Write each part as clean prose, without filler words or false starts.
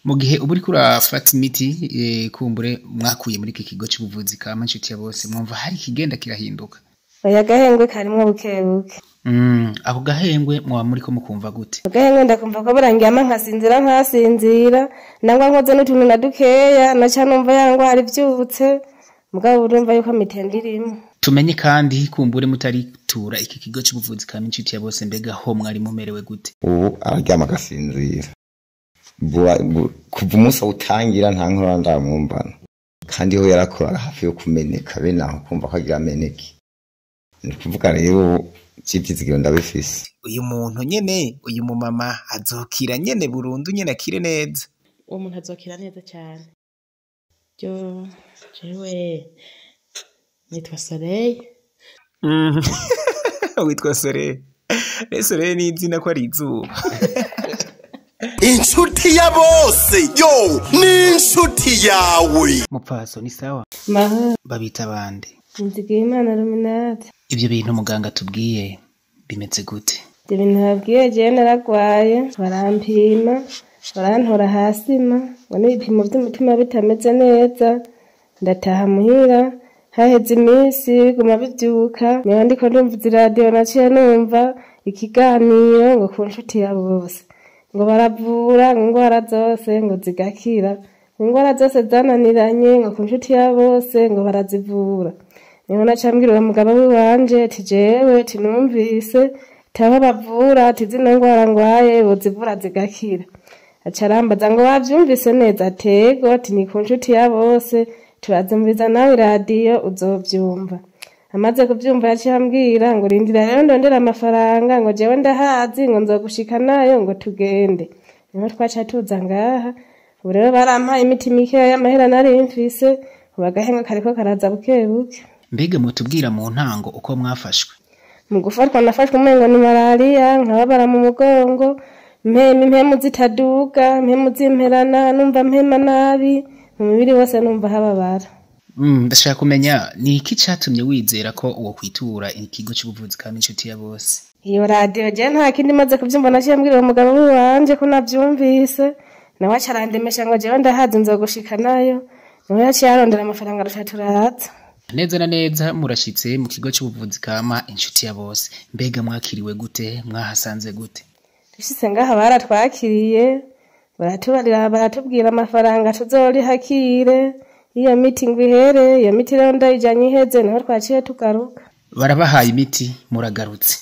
Mu gihe uba uriko urafata imiti, kumbure mwakuye muri iki kigo c'ubuvuzi kama Inshuti ya Bose, mwumva hari ikigenda kirahinduka? Oya, agahengwe karimwo bukebuke. Ako gahengwe mwoba muriko mukumva gute? Agahengwe ndakumva ko burangyama nkasinzira nkasinzira, nangwa nkoze n'utuntu na dukeya naca numva ya ngwara ivyutse, mugabo urumva yuko mitende irimwo. Tumenye kandi kumbure mutaritura iki kigo c'ubuvuzi kama Inshuti ya Bose, mbega ho mwari mumerewe gute? Ubu araryama agasinzira. Kuva umunsi awutangira nta nkorora ndamwumvana, kandi ho yarakora hafi yo kumeneka, bene aho kumva ko agira ameneke. Ni ukuvuga rero ivyizigiro ndabifise. Uyu muntu nyene, uyu mumama azokira nyene burundu nyene, akire neza? Uwo muntu azokira neza cyane. Ryo jewe nitwa Soleil. Witwa Soleil? Rero Soleil ni izina ko ari izuba? Inshuti ya bose yo ni inshuti yawe. Mupfaso, ni sawa? Mahoro. Babita bande? Nzigiyimana Ruminate. Ivyo bintu muganga tubwiye bimeze gute? Ivyo bintu babwiye, jewe naragwaye, barampima, barantora hasima ngo n'ibipimo vy'umutima bitameze neza, ndataha muhira. Haheze iminsi biguma bivyuka, niho ndiko ndumva iradiyo, naciye numva ikiganiro ngo ku Nshuti ya Bose ngo baravura ngo ingwara zose ngo zigakira, ngo ingwara zose zananiranye ngo ku Nshuti ya Bose ngo barazivura. Niho naca mbwira uwo mugabo wiwanje ati jewe tinumvise taho bavura, ati zino ngwara ngwaye bozivura zigakira. Aca arambaza ngo wavyumvise neza? Atego, ati ni ku Nshuti ya Bose, turazumviza nawe iradiyo uzovyumva. Amaze kuvyumva yaciye ambwira ngo rindira rero ndondera amafaranga, ngo jewe ndahazi, ngo nzogushika nayo ngo tugende. Niho twaca tuza ngaha. Ubu rero barampaye imiti mikeya y'amahera nari mfise, ubu agahengo kariko karaza bukebuke. Mbega mutubwira mu ntango uko mwafashwe? Mu gufatwa nafashwe umengo ni malariya, nkababara mu mugongo, mpema impemu zitaduga, impemu zimperana, numva mpema nabi, mu mubiri wose numva hababara. Ndashaka kumenya ni iki catumye wizera ko uwo kwitura ikigo c'ubuvuzi kama Inshuti ya Bose? Iyo radiyo jewe nta kindi, maze kuvyumva naciye mbwira uwo mugabo wiwanje ko navyumvise, nawe aca arandemesha ngo jewe ndahazi nzogushika nayo. Niho yaciye arondera amafaranga duca turaza. Neza na neza murashitse mu kigo c'ubuvuzi kama Inshuti ya Bose, mbega mwakiriwe gute? Mwahasanze gute? Dushitse ngaha baratwakiriye, baratubarira, baratubwira amafaranga tuzorihakire iyo miti ngo ihere. Iyo miti rero ndayijanye iheze, niho twaciye tugaruka. Barabahaye imiti muragarutse,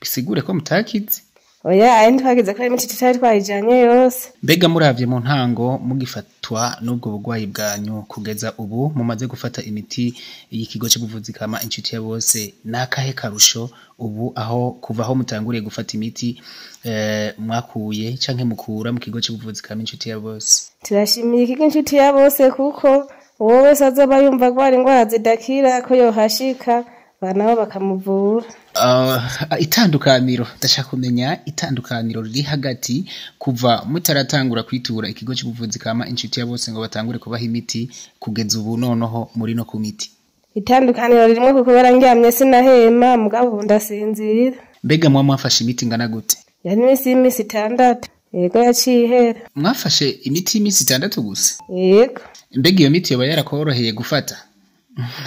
bisigure ko mutakize? Oya, ayo ntitwagize ko imiti tutari twayijanye yose. Mbega muravye mu ntango mugifatwa n'ubwo burwayi bwanyu kugeza ubu mumaze gufata imiti y'ikigo c'ubuvuzi kama Inshuti ya Bose, n'akahe karusho ubu aho kuva aho mutanguriye gufata imiti mwakuye canke mukura mu kigo c'ubuvuzi kama Inshuti ya Bose? Turashimiye ikigo Inshuti ya Bose, kuko uwo wese azoba yumva agwara ingwara zidakira ko yohashika nabo bakamuvura. Itandukaniro, ndashaka kumenya itandukaniro riri hagati kuva mutaratangura kwitura ikigo c'ubuvuzi kama Inshuti ya Bose ngo batangure kubaha imiti kugeza ubu noneho muri no ku miti. Itandukaniro ririmwo kubera ndyamye sinahema, mugabo ubu ndasinzira. Mbega mwa mwafashe imiti ingana gute? Yari imisi y'imisi 6, yego, yaciye ihera. Mwafashe imiti y'imisi 6 gusa? Yego. Mbega iyo miti yoba yarakoroheye gufata,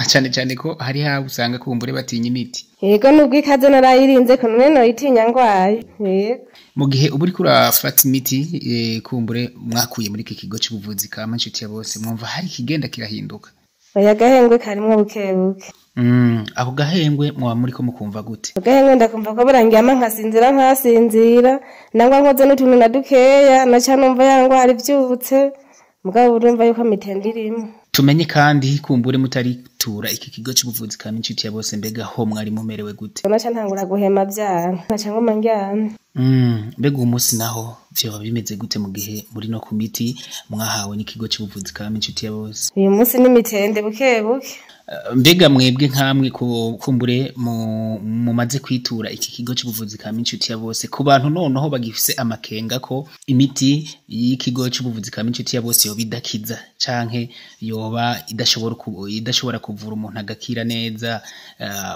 cyane cyane ko hari habo usanga kumbure batinya imiti? Yego, nubwo ikaze narayirinze ko none noyitinya ngwaye, yego. Mu gihe uba uriko urafata imiti, kumbure mwakuye muri iki kigo c'ubuvuzi kama Inshuti ya Bose, mwumva hari ikigenda kirahinduka? Oya, agahengwe karimwo bukebuke. Ako gahengwe mwoba muriko mukumva gute? Agahengwe ndakumva ko burangyama nkasinzira nkasinzira, nangwa nkoze n'utuntu na dukeya naca numva ya ngwara ivyutse, mugabo urumva yuko mitende irimwo. Tumenye kandi kumbure mutaritura iki kigo c'ubuvuzi kama Inshuti ya Bose, mbega ho mwari mumerewe gute? Naca ntangura guhema vyanka, nkaca nguma ndyamye. Mbega uwo munsi naho vyoba bimeze gute mu gihe muri no ku miti mwahawe n'ikigo c'ubuvuzi kama Inshuti ya Bose? Uyu munsi ni mitende bukebuke. Mbega mwebwe nkamwe kumbure mumaze kwitura iki kigo c'ubuvuzi kama Inshuti ya Bose, ku bantu noneho bagifise amakenga ko imiti y'ikigo c'ubuvuzi kama Inshuti ya Bose yoba idakiza canke yoba idashobora kuvura umuntu agakira neza,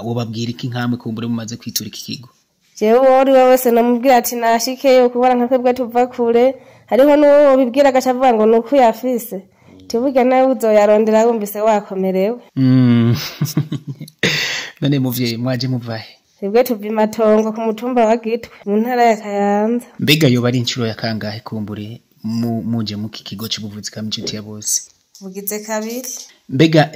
wobabwira iki nkamwe kumbure mumaze kwitura iki kigo? Jewe uwo ari we wese namubwira ati nashikeyo, kubera nka twebwe tuva kure. Hariho n'uwo wobibwira agaca avuga ngo nuko uyafise, tuburya nawe uzoyarondera wumvise wakomerewe. None muvyeyi, mwaje muvahe? Twebwe tuva imatongo ku mutumba wa Gitwe mu ntara ya Kayanza. Mbega yoba ari inshuro ya kangahe kumbure muje muki kigo c'ubuvuzi ka Inshuti ya Bose? Bugize kabiri. Mbega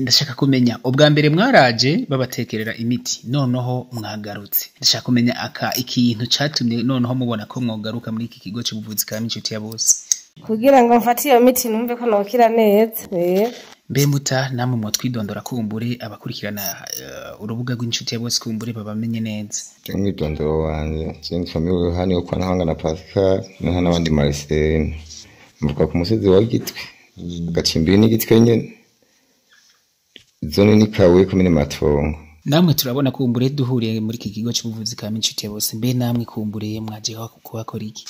ndashaka kumenya, ubwa mbere mwaraje babatekerera imiti, noneho mwagarutse, ndashaka kumenya aka ikintu catumye noneho mubona ko mwogaruka muri iki kigo c'ubuvuzi ka Inshuti ya Bose. Kugira ngo mfate iyo miti numve ko nokira neza. Mbe muta, namwe mwotwidondora kumbure abakurikirana urubuga rw'Inshuti ya Bose kumbure babamenye neza. Umwidondoro wanje, je nitwa Yohani wo kwa Ntahangana Pascal naho n'abandi Marcel, mvuka ku musozi wa Gitwe, Gacimbiri n'Igitwe nyene, zone ni Kabuye, komine Matongo. Namwe turabona kumbure duhuriye muri iki kigo c'ubuvuzi ka Inshuti ya Bose. Mbe namwe kumbure mwaje kuhakora iki?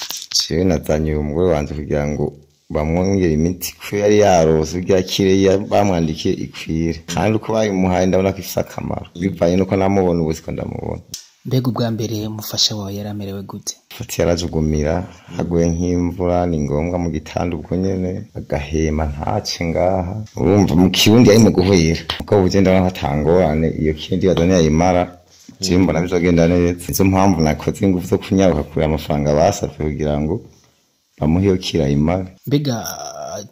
Jewe nazanye uwo mugore wanje kugira ngo bamwongere imiti ko yari yarose, kugira akire bamwandikiye ikwire, kandi uko bayimuhaye ndabona ko ifise akamaro bivanye nuko namubona ubu siko ndamubona. Mbega ubwa mbere umufasha wawe yari amerewe gute? Fati yarajugumira, haguye nk'imvura ni ngombwa mu gitanda ubwo nyene agahema ntace ngaha, urumva mu kirundi yari mu guhwera. Mugabo ubu je ndabona ko atangorane, iyo kindi bazanye yayimara, jewe mbona bizogenda neza. Nizo mpamvu nakoze ingufu zo kunyaruka kure amafaranga basavye kugira ngo bamuhe iyo kira ayimare. Mbega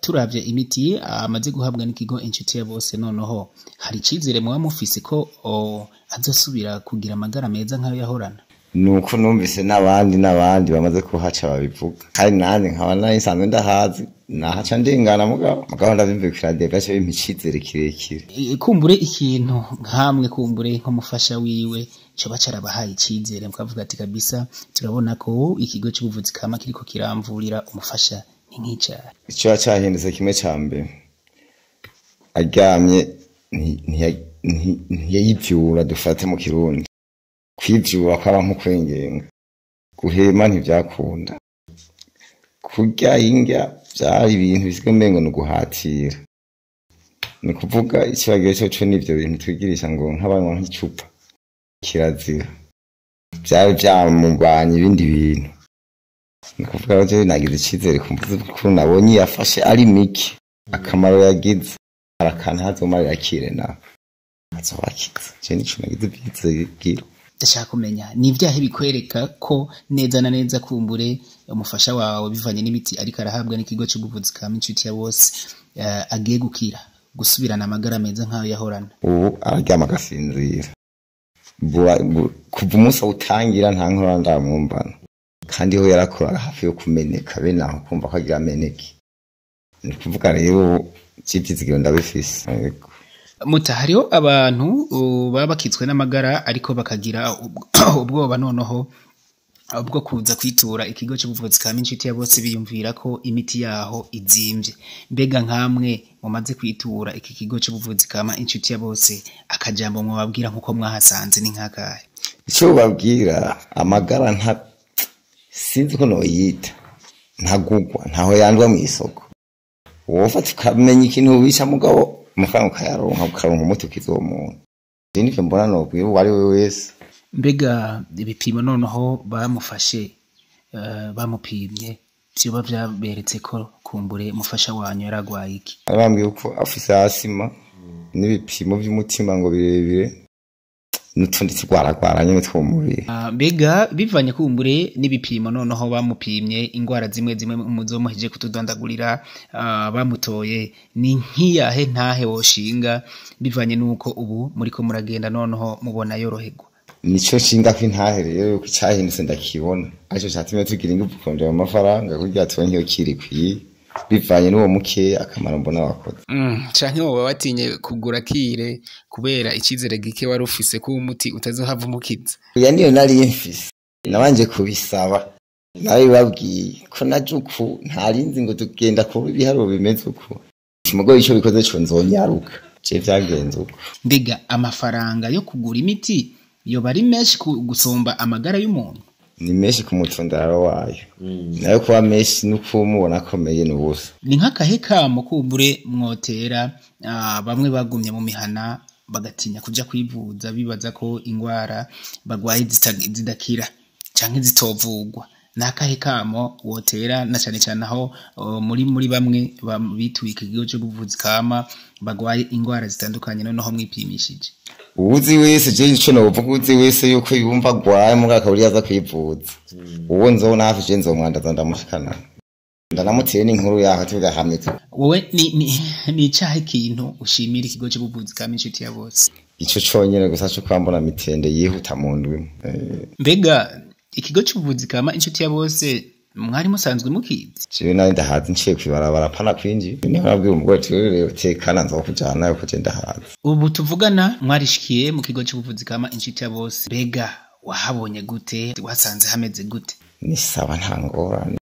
turavye imiti amaze guhabwa n'ikigo Inshuti ya Bose, noneho hari icizere muba mufise ko azosubira kugira amagara meza nk'ayo yahorana? Nuko numvise n'abandi n'abandi bamaze kuhaca babivuga, kandi nanjye nkaba nari nsanzwe ndahazi, nahaca ndengana, mugabo ndavyumviye kw'iradiyo vyaciye bimpa icizere kirekire. Kumbure ikintu nkamwe kumbure nk'umufasha wiwe coba carabahaye icizere mukavuga ati kabisa turabona ko ikigo c'ubuvuzi kama kiriko kiramvurira umufasha, ni nk'icaha? Icoba cahindutse kimwe ca mbere, aryamye ntiyivyura, dufate mu kirundi kwivyura kwaba nko kwengenga, guhema ntivyakunda, kurya indya vyari ibintu bisigaye umengo ni uguhatira. Ni ukuvuga ikibagiwe coco n'ivyo bintu twigirisha ngo nk'abanywa nk'icupa kirazira, vyari vyamubanye ibindi bintu. Ni ukuvuga rero jewe nagize icizere ku mvuze ukuntu nabonye yafashe ari mike, akamaro yagize hari akantu azomarira akire nawe azobakiza. Je nico nagize ivyizigiro. Ndashaka kumenya ni ivyahe bikwereka ko neza na neza kumbure umufasha wawe bivanye n'imiti ariko arahabwa n'ikigo c'ubuvuzi ka Inshuti ya Bose agiye gukira, gusubirana amagara meza nk'ayo yahorana? Ubu araryama agasinzira. Kuva umunsi awutangira nta nkorora ndamwumvana, kandi ho yarakora hafi yo kumeneka, bene aho kumva ko agira ameneke. Ni ukuvuga rero ubu ivyizigiro ndabifise. Yego. Muta, hariho abantu baba bakitswe n'amagara ariko bakagira ubwoba noneho bwo kuza kwitura ikigo c'ubuvuzi ka Inshuti ya Bose, biyumvira ko imiti yaho izimvye. Mbega nkamwe mumaze kwitura iki kigo c'ubuvuzi kama Inshuti ya Bose, akajambo mwobabwira nkuko mwahasanze ni nkakahe? Ico babwira, amagara nta sinzi ko noyita, ntagugwa, ntaho yandwa mw'isoko. Wofata ukamenya ikintu ubisha, mugabo amafaranga ukayaronka, ukaronka umuti ukiza uwo muntu. Je nivyo mbona nobwira uwo ari we wese. Mbega ibipimo noneho bamufashe, bamupimye, vyoba vyaberetse ko kumbure umufasha wanyu yaragwaye iki? Bambwiye ko afise asima n'ibipimo vy'umutima ngo birebire n'utundi tugwaragwara nyene two mu mubiri. Mbega bivanye kumbure n'ibipimo noneho bamupimye, ingwara zimwe zimwe muzo muhejeje kutudondagurira bamutoye, ni nkiyahe ntahe woshinga bivanye n'uko ubu muriko muragenda noneho mubona yoroherwa? Nico nshinga ko intahe rero yuko icahindutse ndakibona, arico catumye tugira inguvu kurondera amafaranga kugira turonke iyo kiri ikwiye, bivanye n'uwo mukeya akamaro mbona wakoze. Canke woba watinye kugura kire kubera icizere gike wari ufise ko umuti utazohava umukiza? Oya, niyo nari mfise, nabanje kubisaba, nabibabwiye ko naje uku ntarinzi ngo tugenda kuba ibiharuro bimeze uku, mugabo ico bikoze co nzonyaruka, je vyagenze uko. Mbega amafaranga yo kugura imiti yoba ari menshi gusumba amagara y'umuntu? Ni menshi ku mutondaro wayo, nayo kuba menshi n'ukumubona akomeye ni ubusa. Ni nk'akahe kamo kumbure mwotera bamwe bagumye mu mihana bagatinya kuja kwivuza bibaza ko ingwara bagwaye zidakira canke zitovugwa? Nakahe kamo wotera na cane cane aho muri bamwe bituye ikigo c'ubuvuzi kama bagwaye ingwara zitandukanye noneho mwipimishije? Uwuzi wese, je ico novuga, uwuzi wese yuko yumva agwaye mu mwaka uriya aza kwivuza, uwo nzobona hafi je nzomwandaza ndamushikana, ndanamuteye n'inkuru yaho tugahamye. Wowe ni icahe kintu ushimira ikigo c'ubuvuzi kama Inshuti ya Bose? Ico conyene gusa co kwambona mitende yihuta mu ndwi. Mbega ikigo c'ubuvuzi kama Inshuti ya Bose mwari musanzwe mukizi? Jewe nari ndahazi, nciye kw'ibarabara pana kwinjira, niho nabwira umugore ati: "Wewe tekana, nzokujana yuko je ndahazi." Ubu tuvugana mwarishikiye mu kigo c'ubuvuzi kama Inshuti ya Bose, mbega wahabonye gute? Wasanze hameze gute? Ni sawa, nta ngorane.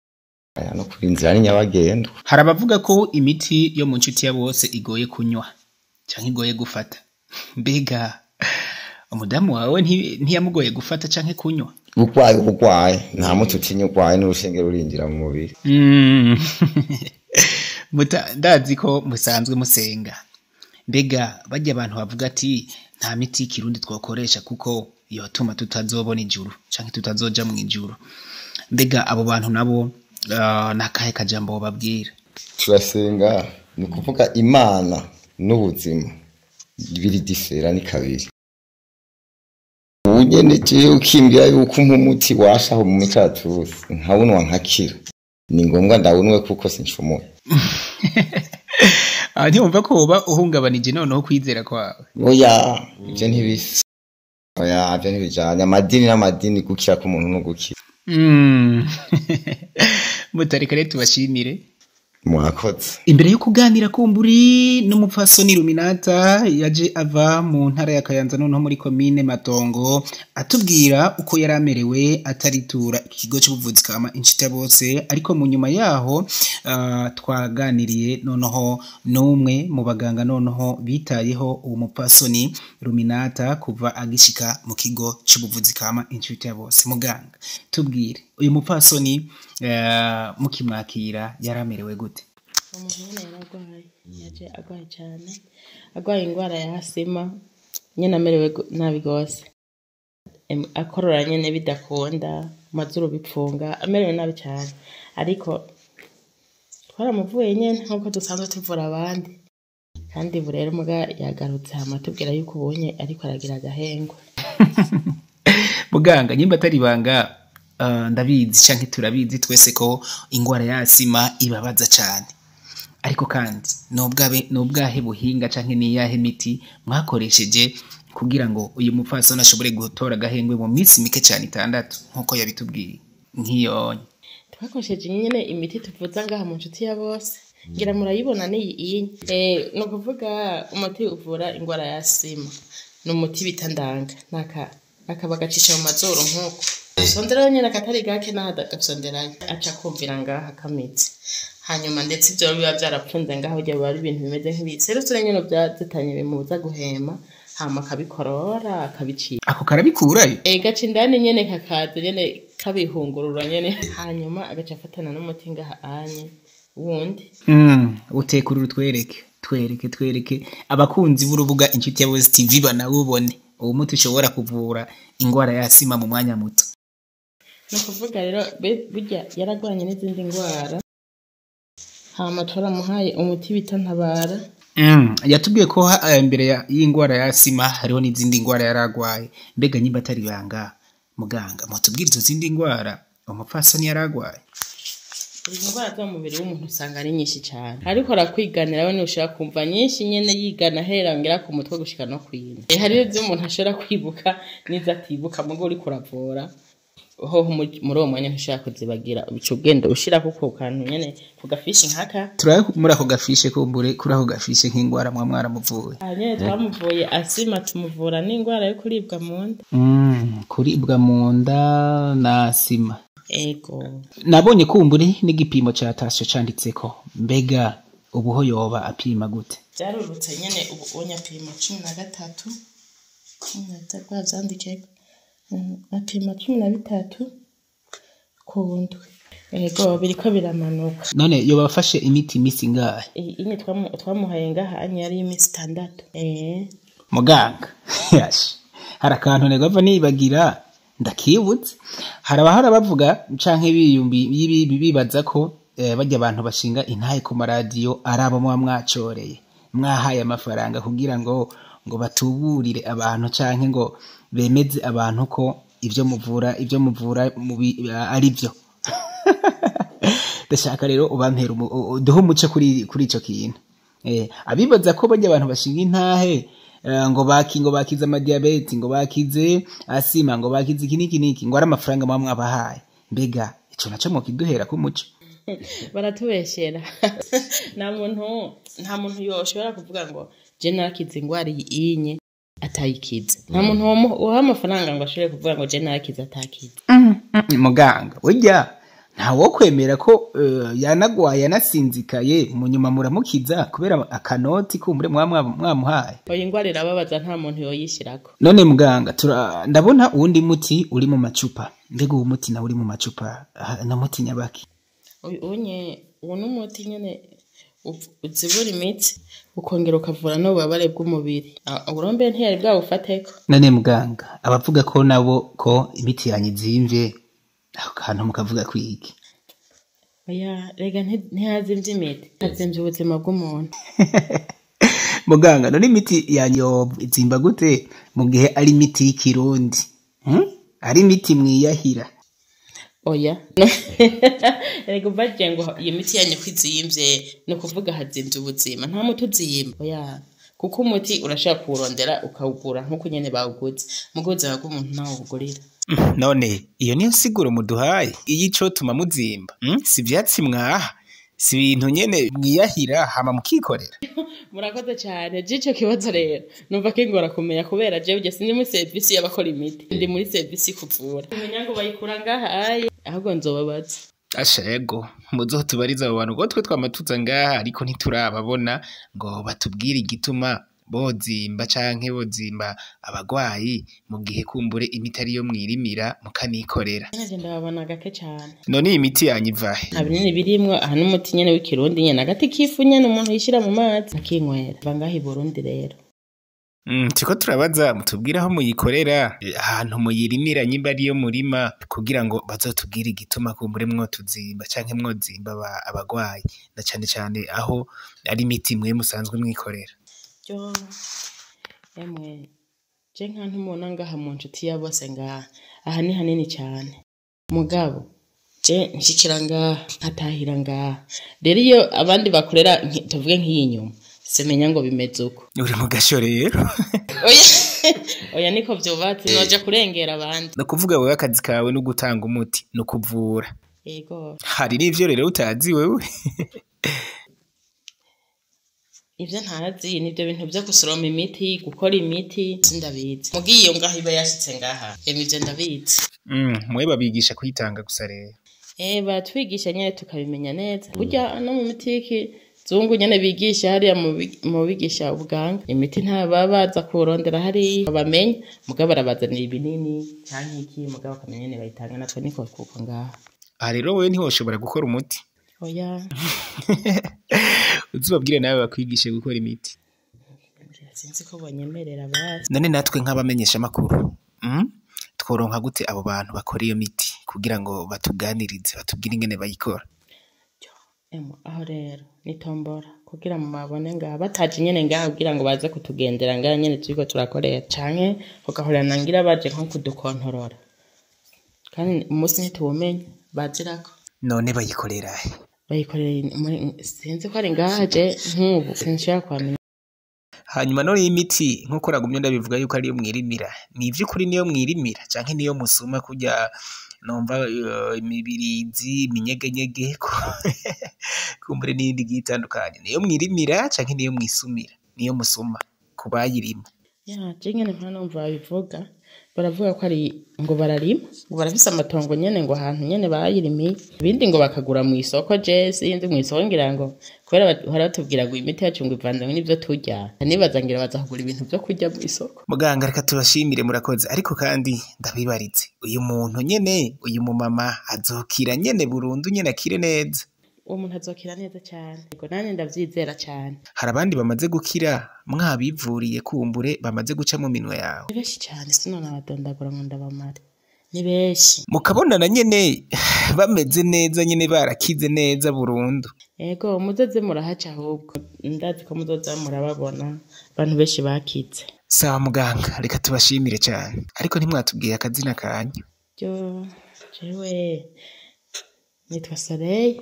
Aya no kuri inzira ni nyabagendwa. Hari abavuga ko imiti yo mu Nshuti ya Bose igoye kunywa canke igoye gufata. Mbega umudamu wawe ntiyamugoye gufata canke kunywa? Urwaye nta muti utinya, urwaye n'urushinge rurinjira mu mubiri. Ndazi ko musanzwe musenga. Mbega barya abantu bavuga ati nta miti y'ikirundi twakoresha kuko yotuma tutazobona ijuru canke tutazoja mu ijuru, mbega abo bantu nabo nakahe kajambo babwira? Turasenga, ni ukuvuga imana n'ubuzima biri différent, ni kabiri. Ubu nyene jewe ukimbwira yuko umpa umuti washaho mu micaratusi nkawunwa nkakira, ni ngombwa ndawunwe kuko sincumuye. Ah, ntiwumva ko woba uhungabanije noneho kwizera kwawe? Oya, ivyo ntibisa, oya, ivyo ntibijanye amadini n'amadini, gukira k'umuntu no gukira. Mutareka rero tubashimire. Mwakoze. Imbere yo kuganira kumburi n'umupfasoni Ruminata yaje ava mu ntara ya Kayanza, noneho muri komine Matongo, atubwira uko yari amerewe ataritura ikigo c'ubuvuzi kama Inshuti ya Bose, ariko mu nyuma yaho twaganiriye noneho n'umwe mu baganga noneho bitayeho uwo mupfasoni Ruminata kuva agishika mu kigo c'ubuvuzi kama Inshuti ya Bose. Muganga, tubwire, uyu mupfasoni mukimwakira yaramerewe gute? Umuntu nyine yararwaye, yaje arwaye cyane, arwaye indwara ya asima nyine, amerewe nabi rwose. Akorora nyine bidakunda, amazuru bipfunga, amerewe nabi cyane, ariko twaramuvuye nyine nk'uko dusanzwe tuvura abandi. Kandi ubu rero muga yagarutse, hama atubwira yuko ubonye ariko aragira agahengwe. Muganga, nyimba atari ibanga, ndabizi canke turabizi twese ko ingwara ya asima ibabaza cane, ariko kandi nubwahe buhinga canke niyahe miti mwakoresheje kugira ngo uyu mupfasoni ashobore gutora agahengwe mu minsi mike cane 6 nkuko yabitubwiye nk'iyonye? Twakoresheje nyine imiti tuvuza ngaha mu Nshuti ya Bose, ngira murayibona niyi iyi. Ni ukuvuga umuti uvura indwara ya asima ni umuti bita ndanga, naka akaba agacisha mu mazuru nk'uko asonderayo nyine, akatari gake naho agasonderayo aca kumvira ngaha kamitse. Hanyuma ndetse ibyo biba byarapfunze ngaho ujya biba ari ibintu bimeze nk'ibiserusure nyine byazitanye bimubuza guhema, hama akabikorora akabicira. Ako karabikurayo? Gaca indani nyene, kakaza nyene kabihungurura nyene, hanyuma agaca afatana n'umuti ngaha anye wundi. Utekurura twereke, twereke, twereke abakunzi b'urubuga Inshuti ya Bose TV banawubone, uwo muti ushobora kuvura ingwara ya asima mu mwanya muto. Ni ukuvuga rero burya yaragwanye n'izindi ndwara, hama twaramuhaye umuti bita ntabara. Yatubwiye ko imbere y'ingwara ya asima hariho n'izindi ngwara yaragwaye. Mbega nyimba atari ibanga, muganga, mutubwire izo zindi ngwara umupfasoni yaragwaye. Izi ndwara zo mu mubiri w'umuntu usanga ari nyinshi cyane, ariko arakwiganira we ntushobora kumva nyinshi nyene, yigana ahera ngera ku mutwe gushika no kwina. Hariho ivyo umuntu ashobora kwibuka n'izo atibuka, mugo uriko uravura hoho muri uwo mwanya ntushobora kuzibagira, uca ugenda ushirako ku kantu nyene ku gafishi nkaka. Turabe muri ako gafishe, kumbure kuri ako gafishe nk'ingwara mwa mwaramuvuye. Aha nyene twamuvuye asima, tumuvura n'ingwara yo kuribwa mu nda. Kuribwa mu nda na asima? Ego. Nabonye kumbure n'igipimo ca tasyo canditseko, mbega ubuho yoba apima gute? Byarurutse nyene, ubu unye apima 13, 13 rwavyandikeko. Apima 13 ku ndwi. Ego, biriko biramanuka. None yoba afashe imiti imisi ingahe? Iyi inye twamuhaye ngaha anye yari iminsi 6. Muganga, yash, hari akantu negava nibagira. Ndakibutse hari abahora bavuga canke biyumbi bibaza ko bajya abantu bashinga intahe ku maradiyo ari abo muba mwacoreye, mwahaye amafaranga kugira ngo batuburire abantu canke ngo bemeze abantu ko ivyo muvura ari byo. Ndashaka rero ubampera uduhe umuco kuri ico kintu. Abibaza ko bajya abantu bashinga intahe ngo bakize amadiabete, ngo bakize asima, ngo bakize iki niki niki, ngo ari amafaranga muba mwabahaye. Mbega ico naco mwokiduhera ku muco? Baratubeshera. Nta muntu yoshobora kuvuga ngo je narakize ingwara iyi inye atayikize. Nta muntu woha amafaranga ngo ashobore kuvuga ngo je narakize atakize. Muganga burya ntawo kwemera ko yanagwaye yanasinzikaye mu nyuma muramukiza kubera akanoti kumbure mwamuhaye. Oya, ingwara irababaza, nta muntu yoyishirako. None muganga, ndabona uwundi muti uri mu macupa. Mbega uwo muti nawe uri mu macupa na muti nyabaki? Unye uwo n'umuti nyene uzibura imitsi ukongera ukavura n'ububabare bw'umubiri. Urombe ntiyari bwawufateko. None muganga, abavuga ko nabo ko imiti yanyu izimvye, aho kantu mukavuga kwiki? Oya, rega ntihazimvye imiti, hazimvye ubuzima bw'umuntu. Muganga, none imiti yanyu izimba gute mu gihe ari imiti y'ikirundi? Ari imiti mwiyahira? Oya. Erega ubaje ngo iyo miti yanyu ko izimvye, ni ukuvuga hazimvye ubuzima, nta muti uzimba. Oya, kuko umuti urashaka kuwurondera ukawugura nk'uko nyene bawuguze, mugo ubuzima bw'umuntu ntawe ubugurira. None iyo niyo siguro muduhaye iyico tuma muzimba? Si ivyatsi mwaha, si ibintu nyene mwiyahira hama mukikorera? Murakoze cyane. Jico kibazo rero numva kingora kumenya, kubera jewe sindi muri service y'abakora imiti, ndi muri service kuvura. Kumenya ngo bayikura ngaha aye, ahubwo nzobabaza. Ashego muzotubariza abo bantu, ngo twe twamatuza ngaha ariko ntiturababona ngo batubwire igituma bozimba canke bozimba abagwayi mu gihe kumbure imiti ariyo mwirimira mukanikorera. Nje ndababona gake cyane. None iyi miti yanyu ivahe? Nta binini birimwo, aha n'umuti nyene w'ikirundi nyene, agati k'ifu nyene umuntu yishira mu mazi akinywera. Va ngaha i Burundi rero. Turiko turabaza mutubwire aho muyikorera, ahantu muyirimira nyimba ariyo murima, kugira ngo bazotubwire igituma kumbure mwotuzimba canke mwozimba abagwayi, na cane cane aho ari imiti mwe musanzwe mwikorera. Yo, emwe je nka ntumubona ngaha mu nshuti ya bose ngaha, aha ni hanini cyane. Mugabo je nshikira ngaha nkatahira ngaha, rero iyo abandi bakorera tuvuge nk'iyi nyuma simenya ngo bimeze uko. Uri mu gasho rero. Oya, oya niko vyubatse, noja kurengera abandi. No kuvuga wewe akazi kawe no gutanga umuti no kuvura. Yego. Hari n'ivyo rero utazi wewe. Ivyo ntazi nivyo bintu vyo gusoroma imiti, gukora imiti, sindabizi. Mugiye ngaho iba yashitse ngaha, ivyo ndabizi. Mwe babigisha kuyitanga gusa rero. Batwigisha nyene tukabimenya neza. Burya no mu miti y'ikizungu nyene bigisha hariya mu bigisha ubuganga, imiti nta baba baza kurondera hariya bamenye, mugabo barabazanira ibinini canke iki, mugabo bakamenya nyene bayitanga, natwe niko kuko ngaha. Aha rero wewe ntiwoshobora gukora umuti? Oya. Uzubabwire nawe bakwigishe gukora imiti. Sinzi ko bonyemerera basi. None natwe nk'abamenyesha makuru, tworonka gute abo bantu bakora iyo miti kugira ngo batuganirize, batubwire ingene bayikora? Aho rero ni tombora kugira mu mabone ngaha bataje nyene ngaha kugira ngo baze kutugendera ngaha nyene turiko turakorera, canke ugahorana ngira baje nko kudukontorora, kandi umunsi ntituwumenya bazirako. None bayikorera he? Bayikorera sinzi ko ari ngaha je nk'ubu sinshobora kuhamenya. Hanyuma none imiti nkuko ragumye ndabivuga yuko ariyo mwirimira, ni ivy'ukuri niyo mwirimira canke niyo musuma kurya numva imibirizi, iminyegenyege kumbure n'iyindi igiye itandukanye, niyo mwirimira canke niyo mwisumira, niyo musuma kubayirima? Ya, je nyene nta numva babivuga, baravuga ko ari ngo bararima, ngo barafise amatongo nyene ngo ahantu nyene bayirimiye, ibindi ngo bakagura mu isoko. Je sinzi mu isoko ngira ngo kubera bahora batubwira ngo imiti yacu ngo ivanze n'ivyo turya, nibaza ngira baza kugura ibintu vyo kurya mu isoko. Muganga reka tubashimire, murakoze. Ariko kandi ndabibaritse, uyu muntu nyene, uyu mumama azokira nyene burundu nyene akire neza? Uwo muntu azokira neza cyane, yego nanje ndavyizera cyane. Hari abandi bamaze gukira mwabivuriye kumbure bamaze guca mu minwe yawe? Ni benshi cyane, sinonabadondagura ngo ndabamare, Ni benshi. Mukabonana nyene bameze neza nyene, barakize neza burundu. Ego, muzoze murahaca ahubwo, ndazi ko muzoza murababona abantu benshi bakize. Sawa muganga, reka tubashimire cyane, ariko ntimwatubwiye akazina kanyu. Ryo jewe nitwa Soleil.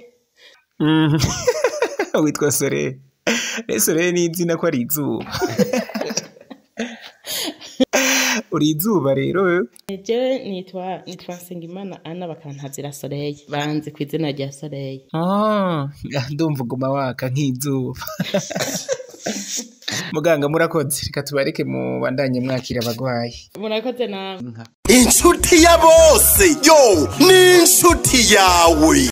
Witwa Soleil? Rero Soleil ni izina ko ari izuba? Uri izuba rero wewe? Jewe nitwa Nsengimana Anna, bakantazira Soleil, banzi ku izina rya Soleil. Ah, ndumva uguma waka nk'izuba. Muganga, murakoze, reka tubareke mubandanye mwakira abagwayi. Murakoze nawe. Inshuti ya bose, yo, ni inshuti yawe.